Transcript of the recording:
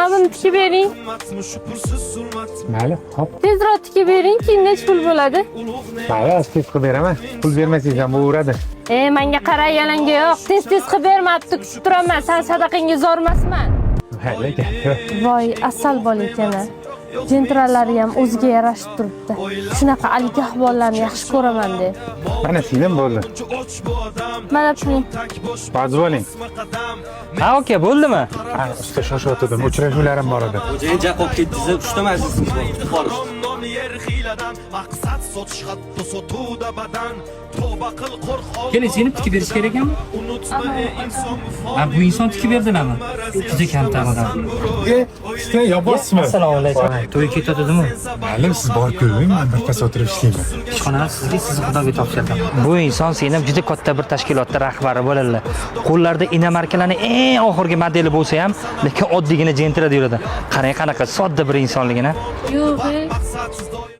Mana buni tikib bering. Mayli, hop. Tezroq tikib bering, keyin necha pul bo'ladi? Mayli, tez qilib beraman. Pul bermasangiz ham bo'laveradi. E, menga qara, yalanga yo'q. Tez tez qilib bermabdi, kutib turaman. San sadaqangga zormasman. Mayli, gap yo'q. Voy, asal bola ekan. Jentralari ham o'ziga yarashib turibdi. Shunaqa algoh bolalarni yaxshi ko'raman de. Mana singlim, bo'ldi. Mana puling. Rozi bo'ling. Ha, aka, bo'ldimi? Ha, usta, shoshayotgandim. Uchrashuvlarim bor edi. Xo'jayin, ja qolib ketdingiz, 3 ta majlisimiz bor, kutib qolishdi. Maqsad sotish, hatto sotuvda badan. Tavba qil, qo'rq. Keling, seni tikib berish kerak ekanmi? Ha, bu inson tikib berdilarmi? Juda kamtar odam. E, usta, yopasizmi? Assalomu alaykum. To'y ketadimi? Mayli, siz borib ko'ring, men birpas o'tirib ishlayman. Ishxonani sizga, sizni Xudoga topshirdim. Bu inson seni juda katta bir tashkilotda rahbari bo'ladilar. Qo'llarida inomarkalarni eng oxirgi modeli bo'lsa ham, lekin oddiygina Gentrada yuradi. Qarang, qanaqa sodda bir insonligini. Yo'q, e. Maqsadsiz doim.